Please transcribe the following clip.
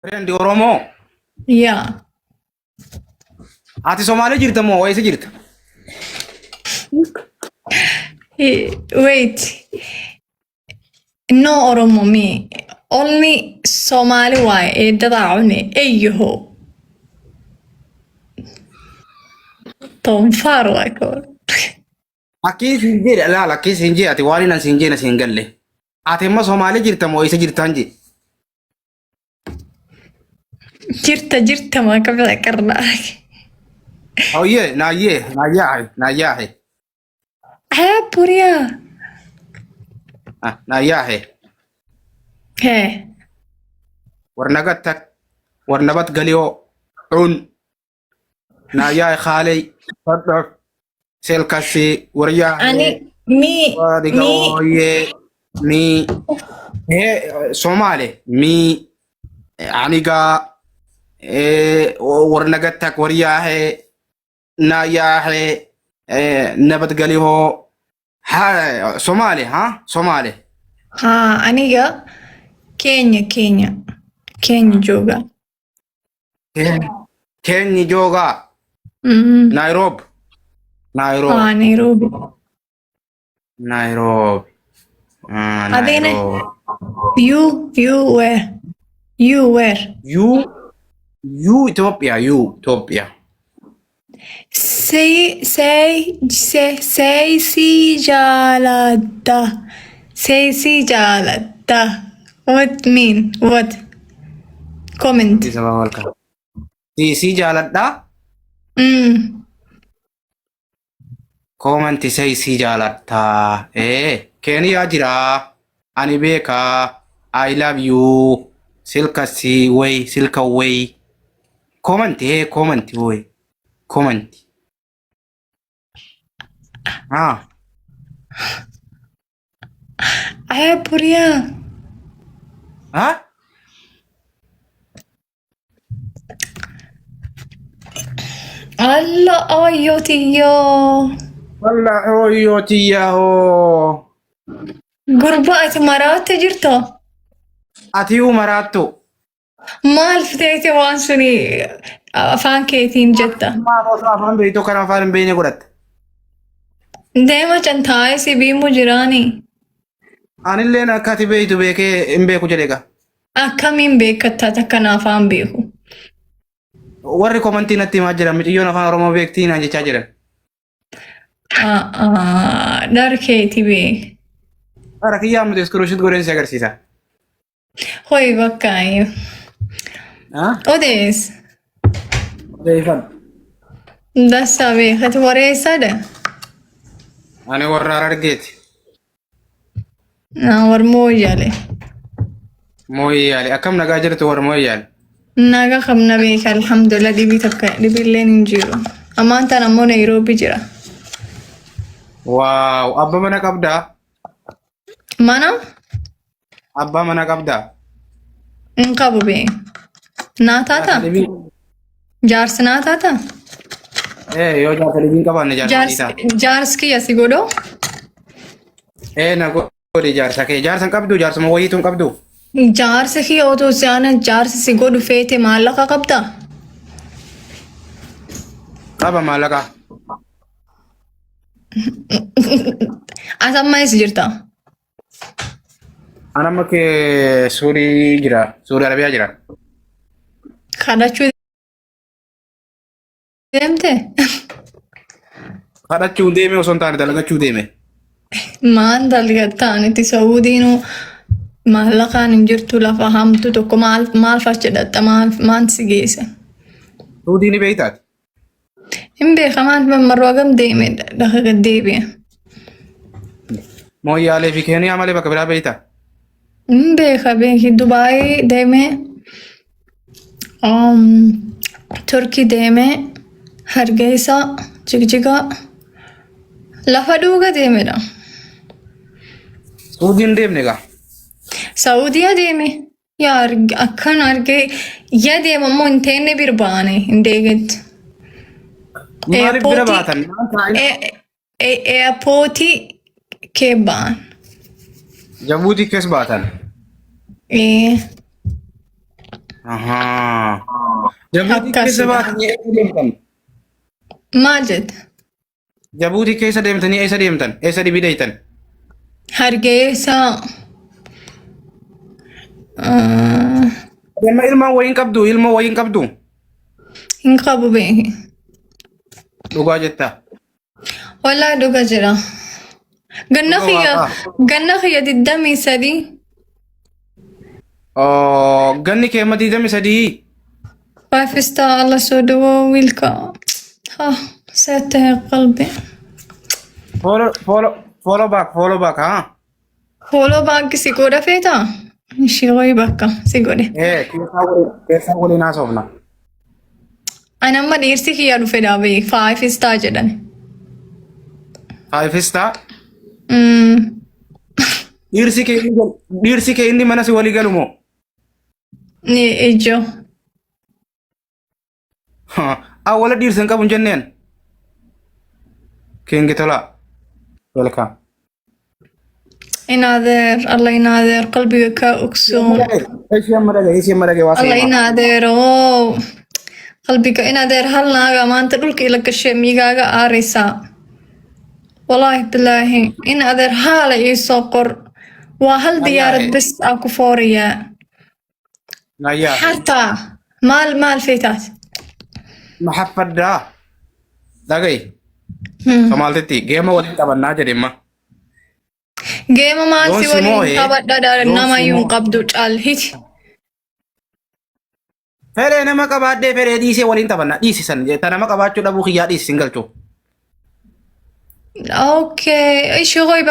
Friend Oromoo. Yeah. Ati Somaalee jirta moo eessa jirta? Wait. No Oromo me. Only Somali waaye eedadaa cune eeyaho. Toonfaar waa kawan. Akkii siin jedhe laal akkii siin jedhe ati waan inni siin jedhe siin galle. Ati immoo Somaalee jirta moo eessa jirtaan jedhe? Jirta jirta maa ka bixi karnaa. Hoyyee naayyee naayyaahe naayyaahe Ceeb buriyaa. ah naayyaahe Hee. war nagad tag war nabad galiyoo cun naayyaahe khaaley fadhof selkasi waryaahe Ani mi wadiga mi hooyee mi hee Soomaale mi aniga war nagad tag waryaahe naayyaahe nabadgalihoo ha Soomaale ha Soomaale Haa aniga Kenya Kenya Kenya jooga. Keenyi joogaa Nairobi. Nairobi. Haa Nairobi. Nairobi. Ah, Adigna Nairobi. you where? You where? You Ethiopia, you Ethiopia. Say say say say si jaaladha. Say si jaaladha. What mean? What? Comment. Isa welcome. Si si jaaladha. Comment say si jaaladha. Eh, Keeniyaa jira. Ani beeka. I love you. Silka si way, silka way. Comment eh, comment way. Comment. Ah. Ceeb buriyaa. Ha? Alla ayyoo tiyyoo. Walla hooyyoo tiyyaa hoo. Gurba ati maraatte jirta? Atiyuu maraattu. Maal fiteeti waan suni afaan keetiin jetta? Maaf osoo afaan beektu kan afaan hin beekne godhatte. Deema can taa'ee si biimu jiraani. Anilleen akka ati beektu beekee hin beeku jedhe egaa. Akkamiin beekkatta takka afaan beeku? Warri komantii natti himaa jiran miciyyoon afaan Oromoo beektii naan jechaa jiran. Dharkeeti beek. Bara kiyyaa miti iskiriishuut godheen si agarsiisa. Hoy bakka Odees. Odeeffadhu. Dassaa beekati wareessaadha. Ani warra Harargeeti. War mooyyale. Mooyyaale. Akkam nagaa jirtu warra mooyyaale? Naga qabna beeka alhamdulillah dhibii takka dhibilleen hin jiru. Ammaan tan ammoo Nairoobi jira. Waaw. Abba mana qabdaa? Mana Abbaa mana qabdaa? hin qabu bee. Naa Jaarsa taata? dhibii? Jaarsi naa taata? Ee yoo jaarsa dhibii hin qabaanne jaarsa Jaarsi dhiisaa. jaarsi kiyya si godhoo? Ee na godhi jaarsa kee. Jaarsa hin qabdu jaarsuma wayiitu hin qabdu. Jaarsi kiyya otoo si ana jaarsi si godhu feete maallaqa qabdaa? Qaba maallaqa. Ati amma eessa jirta? An amma kee Suudii jira. Suudii Arabiyaa jira. Kadhachuu deemte? Kadhachuu deeme osoo hin taane dalagachuu deeme. Maal dalgattaan itti Saudiinuu maallaqaan hin jirtu lafa hamtu tokko maal maal fachi dhaqxa maal maal si geesse? Suudii ni beektaati. Hin beeka maal marroo hagam deeme dhaqa gad deebi'e. Mooyyaalee fi Keeniyaa malee bakka biraa beektaa? Hin beeka beeki Dubaayii deemee Turkii deemee Hargeysa Jigjiga lafa dhuuga deemedha. Suudii hin deemne egaa. Saawudiyaa deeme. Yaa akkan argee yaa deema immoo hin teenne bir baane hin deegetti. Maaliif bira baatan? Maal taa'in? Eerpootii kee ba'an. Jabuutii keessa baatan. Ee. Ahaa. Jabuutii keessa Akkasidha. baatanii eessa deemtan? Maal jette? Jabuutii keessa deemtanii eessa deemtan? Eessa dhibii deeytan? Hargeysa. Amma ilmaan wayiin qabdu, ilmoo wayiin qabdu. Hin qabu beeki. Dhugaa jetta. Wallaahi dhuga jira. Ganna Dhuga kiyya waaqaa. ganna kiyya 23. Oh, ganni kee amma 23. Five star alla soo dhawow wiilka. Ha, see tahay qalbi. Follow, follow, follow back, follow back, haa? Follow back si godha feetaa? Ishii wayi bakka si godhe. Eh, keessaa waliin haasofna. Ani amma dhiirsi kiyya dhufe dhaabee five star jedhan. Five star. Dhiirsi kee inni mana si walii galu moo? Ni ijoo. Awwala dhiirsi hin qabu hin jenneen. Kingi tola. Welcome. Inaadeer, alla inaadeer, qalbiga kaa ogsoon. Ishee amma dhagaye, ishee amma dhagaye waa Alla seema. inaadeer, oo. Qalbiga inaadeer hal naaga maanta dhulka ila gashay migaaga aaraysaa. Wallaahi bilaahi, inaadeer haala ii soo qor. Waa hal diyaarad Wallaahi. bes aan ku fooriyaa. Nayyaa. Xataa maal maal feetaat? Maxaffaddaa. Dhagaye. Somaaltitti geema waliin taphannaa jedhe amma. Geema maal Yoon si si waliin moo'e, taphadha yoon si namayyuu hin moo'e. qabdu caalhiti. Fedhee nama qabaadhee fedhee dhiisee waliin taphanna dhiisisan ta nama qabaachuu dhabuu kiyyaa dhiisisin galchu. Okay, ishii hoy.